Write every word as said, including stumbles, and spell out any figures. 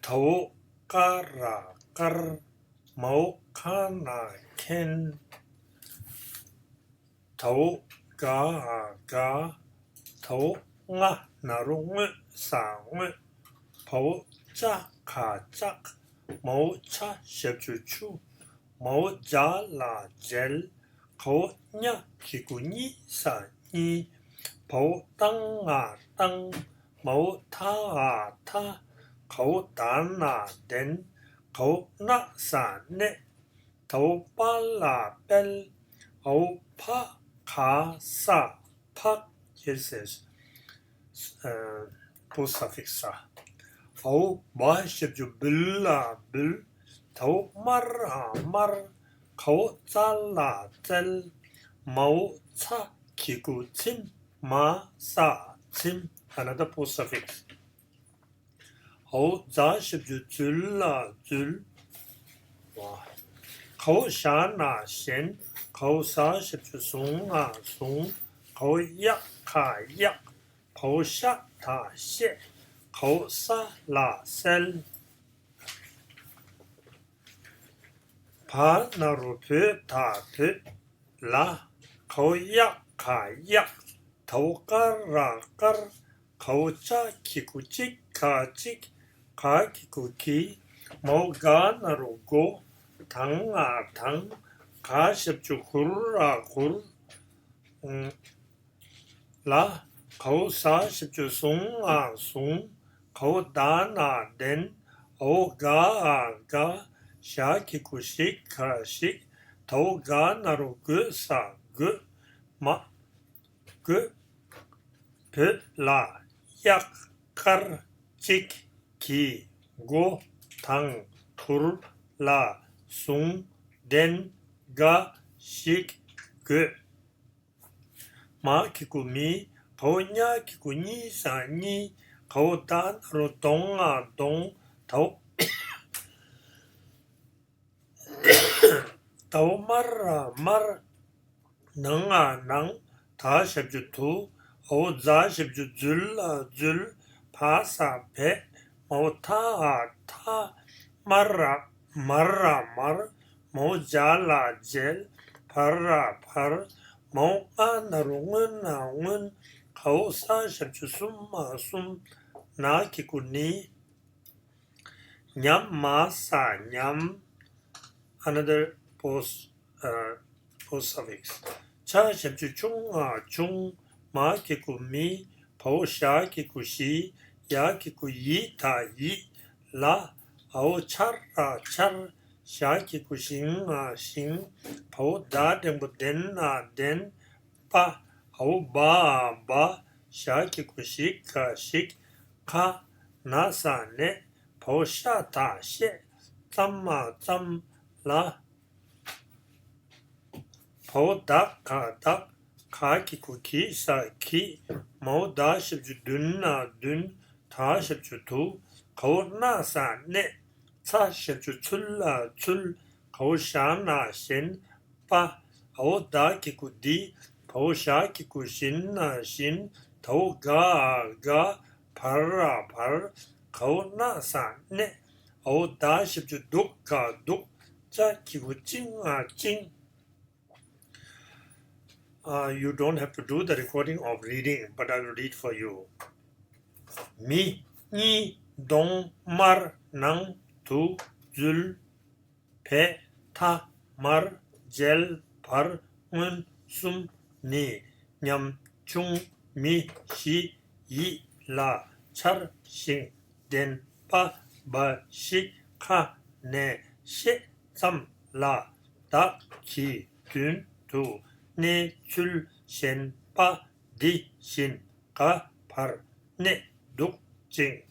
དའོ་ཀ་ར་དཀར། མའོ་ཁ་ན་མཁན། དའོ་ག་འ་དགའ། དའོ་ང་ན་རོ་དངོས་ས་དངོས། བའོ་ཅ་ག་ལྕགས། མའོ་ཆ་ཞབས་ཀྱུ་ཆུ། མའོ་ཇ་ལ་མཇལ། གའོ་ཉ་གི་གུ་གཉིས་ས་གཉིས། བའོ་ཏ་ང་བཏང་། མའོ་ཐ་འ་མཐའ། གའོ་ད་ན་ལྡན། གའོ་ན་ས་གནས། དའོ་པ་ལ་དཔལ། འའོ་ཕ་ག་ས་འཕགས། Here says, uh, post suffix ས། འའོ་བ་ཞབས་ཀྱུ་བུ་ལ་འབུལ། དའོ་མ་ར་དམར། གའོ་ཙ་ལ་བཙལ། མའོ་ཚ་གི་གུ་ཚིམ། མ་ས་ཚིམ། Another post suffix. འའོ་ཛ་ཞབས་ཀྱུ་འཛུལ་ལ་འཛུལ། གའོ་ཞ་ན་ཞེན། གའོ་ཟ་ཞབས་ཀྱུ་ཟུ་ང་བཟུང་། གའོ་ཡ་ག་གཡག། བའོ་ཤ་ད་བཤད། གའོ་ས་ལ་གསལ། བ་ན་རོ་བོ་ད་བོད་ལ། གའོ་ཡ་ག་གཡག། དའོ་ཀ་ར་དཀར། གའོ་ཅ་གི་གུ་ཅི་ག་གཅིག། ག་གི་གུ་གི། མའོ་ག་ན་རོ་གོ། ད་ང་དང་། ག་ཞབས་ཀྱུ་གུ་ར་གུར། ལ། གའོ་ཟ་ཞབས་ཀྱུ་ཟུ་ང་བཟུང་། གའོ་ད་ན་ལྡན། འའོ་ག་འ་དགའ། ཞ་གི་གུ་ཞི་ག་ཞིག། དའོ་ག་ན་རོ་གོ་ས་དགོད། མ། དགོད། བོད་ལ་གཡག་དཀར་གཅིག་གི་མགོ་དང་གུར་ལ་ཟུང་ལྡན་དགའ་ཞིག་དགོད། མ་གི་གུ་མི། གའོ་ཉ་གི་གུ་གཉིས་ས་གཉིས། གའོ་ད་ན་རོ་དོ་ང་གདོང་། དའོ། དའོ་མ་ར་དམར། ན་ང་ནང་། ད་ཞབས་ཀྱུ་དུ། འའོ་ཛ་ཞབས་ཀྱུ་འཛུལ་ལ་འཛུལ། བ་ས་བས། མའོ་ཐ་འ་མཐའ། མ་ར་མ་ར་མར། མའོ་ཇ་ལ་མཇལ། བ་ར་བར། མའོ་ང་ན་རོ་སྔོ་ན་སྔོན། གའོ་ས་ཞབས་ཀྱུ་གསུ་མ་གསུམ། ན་གི་གུ་ནི། ཉ་མ་ས་ཉམས། Another post, uh, post suffix. ཆ་ཞབས་ཀྱུ་ཆུ་ང་ཆུང་། མ་གི་གུ་མི། བའོ་ཞ་གི་གུ་ཞི། ཡ་གི་གུ་ཡི་ད་ཡིད། ལ། འའོ་ཆ་ར་ཆར། ཞ་གི་གུ་ཞི་ང་ཞིང་། བའོ་ད་འགྲེང་བུ་དེ་ན་ལྡན། པ། འའོ་བ་འ་བ། ཞ་གི་གུ་ཞི་ག་ཞིག། ཁ། ན་ས་ནས། བའོ་ཤ་ད་བཤད། ཙམ་མ་ཙམ་ལ། བའོ་ད་ག་བདག། ག་གི་གུ་གི་ས་གིས། མའོ་ད་ཞབས་ཀྱུ་མདུན་ན་མདུན། ད་ཞབས་ཀྱུ་དུ། གའོ་ན་ས་གནས། ཚ་ཞབས་ཀྱུ་ཚུ་ལ་ཚུལ། གའོ་ཞ་ན་ཞེན། པ། འའོ་ད་གི་གུ་འདི། བའོ་ཞ་གི་གུ་ཞི་ན་བཞིན། དའོ་ག་འ་དགའ། བ་ར་བར། གའོ་ན་ས་གནས། འའོ་ད་ཞབས་ཀྱུ་འདུ་ག་འདུག། ཅ་གི་གུ་ཅི་ང་ཅིང་། Uh, you don't have to do the recording of reading, but I will read for you. མི་གཉིས་གདོང་དམར་ནང་དུ་འཛུལ། བས་མཐའ་མར་མཇལ་བར་མངོན་གསུམ་ནི། ཉམ་ཆུང་མི་བཞི་ཡིད་ལ་འཆར་ཞིང་བདེན་པ་འབའ་ཞིག་ཁ་ནས་བཤད་ཙམ་ལ། བདག་གི་མདུན་དུ་གནས་ཚུལ་གཞན་པ་འདི་བཞིན་ག་བར་གནས་འདུག་ཅིང་།